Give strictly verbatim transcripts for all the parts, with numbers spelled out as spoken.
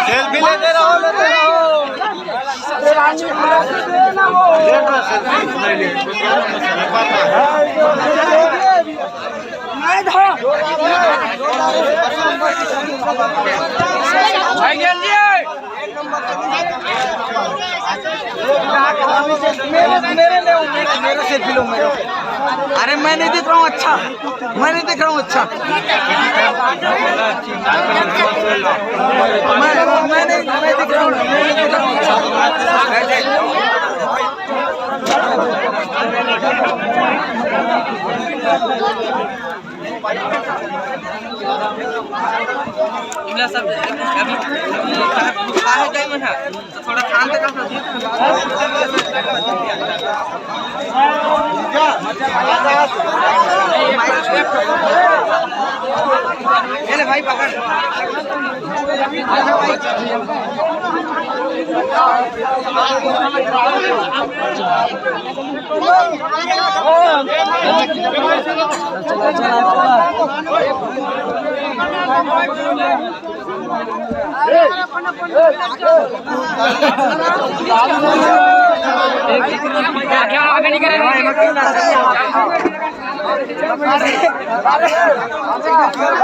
Selfie लेते रहो, लेते रहो। मेरे, मेरे ले, मेरे, मेरे सेल्फी लो, मेरे। अरे, मैं नहीं दिख रहा हूँ अच्छा, मैं नहीं दिख रहा हूँ अच्छा। मैं, मैं नहीं, मैं दिख रहा हूँ, मैं नहीं दिख रहा हूँ अच्छा। इमला सब अभी, अभी खा, खा है गए मन है, तो थोड़ा खान तक अपना दूध। ये ले भाई, पकड़।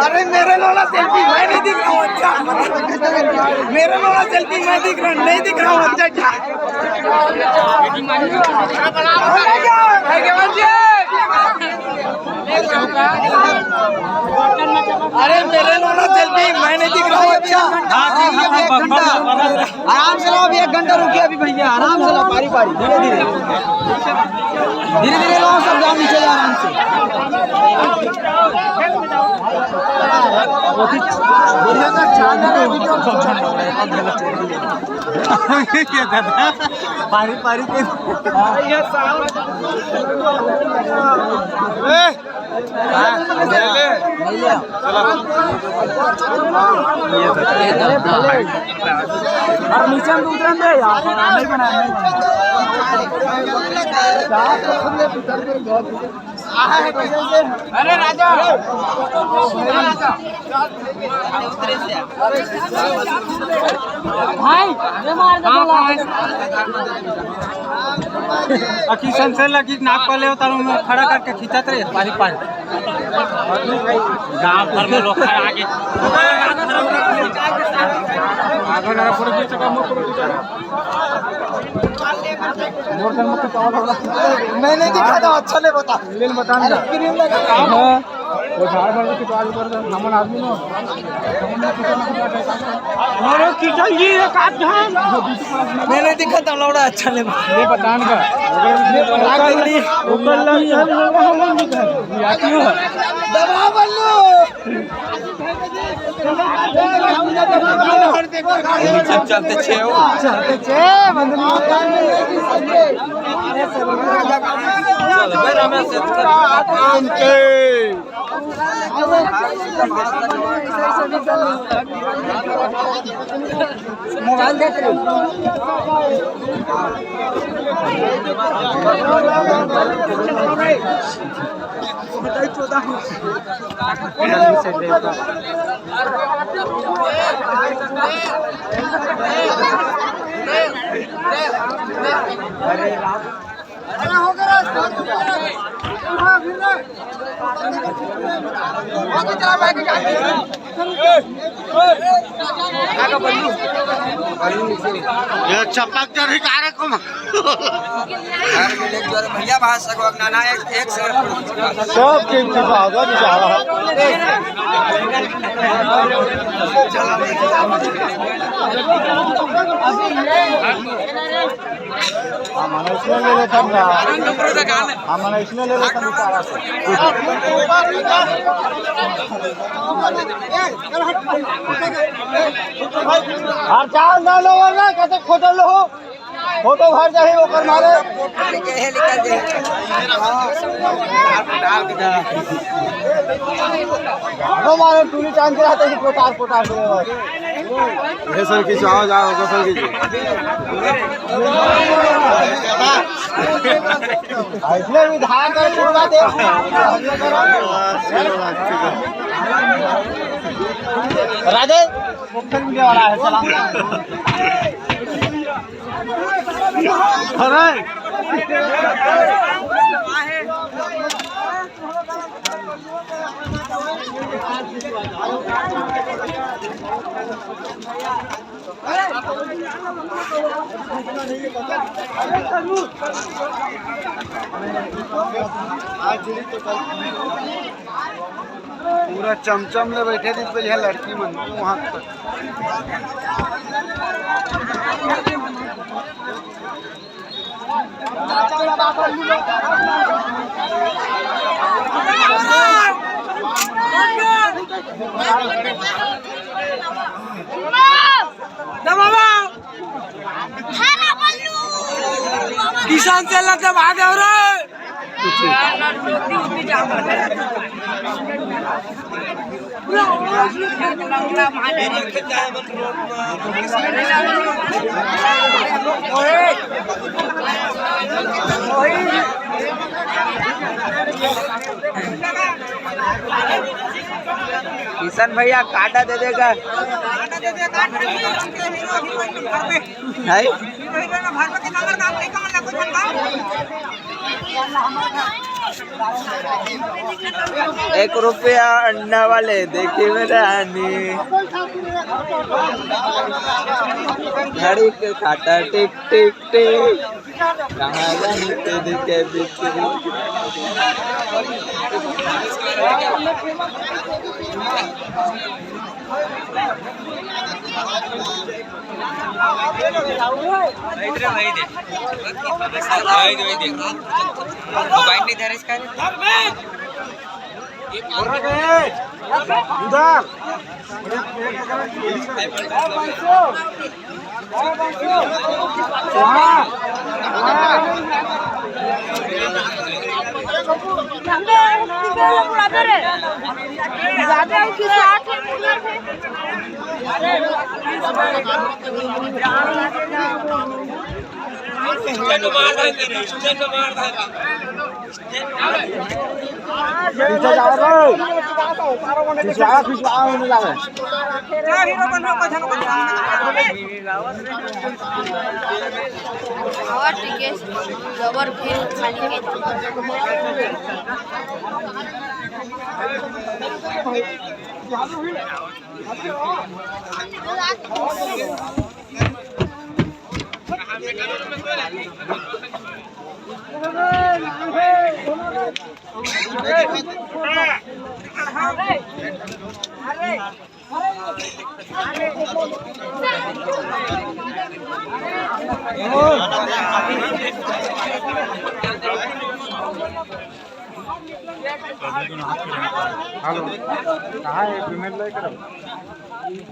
अरे, मेरे लोला सेल्फी, मैं नहीं दिख रहा हूँ अच्छा। मेरे लोला सेल्फी, मैं दिख रहा, नहीं दिख रहा हूँ अच्छा क्या? अरे, मेरे लोला सेल्फी, मैं नहीं दिख रहा हूँ अच्छा। आराम से लाओ, अभी एक घंटा रुकिए अभी भैया, आराम से लाओ, बारी बारी, धीरे धीरे, धीरे धीरे लाओ, सब जाओ नीचे जाओ आराम से। बढ़िया का चांद है, वीडियो। ये दादा, पारी पारी के। ए, हाँ, ले ले। चलो। ये दादा। अरे नीचे हम उतरन दे यार, नहीं बना, नहीं बना। अरे राजा, अरे राजा। भाई, ये मार दे बोला। अखी संसर लगी नाक पर ले उतारू में खड़ा करके खींचत रहे, पारी पारी। गांव भर में लोग खड़ा आगे। मैं नहीं दिखा था, अच्छा नहीं बता। ले बता ना। अरे, क्रीम लगा। हाँ। वो झाड़ मार के तो आगे बढ़ जा, हमन आदमी ना। अरे किशन जी, ये काट धान। मैं नहीं दिखा था, लौड़ा अच्छा नहीं बता। ले बता ना। मैं बता के नहीं। ऊपर लग जा, लौड़ा हम नहीं दिखा। या क्यों? दबा बल्लू। चलते छे हो। चलते छे, बंद नहीं होता। चल, बे रमेश, आराम से। मोबाइल देख रहे हो? ये चपक जर ही कार्यक्रम। भैया बाहर से को ना, ना, एक, एक से। सब कीमती भागा बेचारा। हम इसमें ले लेते हैं ना। हम इसमें ले लेते हैं बेचारा से। अरे चाल ना लो, वरना कते खोटल हो। फोटो भर जाही ओकर मारे। फोटो मारे टूरी चांद के रहते ही पोटार पोटार करे बस। ये सर खींचाओ, जाओ, वो सर खींचो। इसने भी धार कर छोड़ा दे। राजेश, वो फिर भी वाला है, चला। अरे। पूरा चमचम ले बैठे दिन पे यह लड़की मन वहाँ तक। दबावा। किसान से लड़ते भागे हो रे। किशन भैया काटा दे देगा। है? एक रुपया अंडा वाले देखी में रानी, घड़ी के काटा टिक टिक टिक। कहाँ जाने तेरे के बिच में। इधर वही दे, वही दे, वही दे। मोबाइल नहीं धर इसका। उधर। पीछे जाओ रे। खिंचवाओ, खिंचवाओ, होने जावे। हवा ठीक है, जबर भीड़ खाली के। हेलो, कहाँ है पेमेंट लेकर?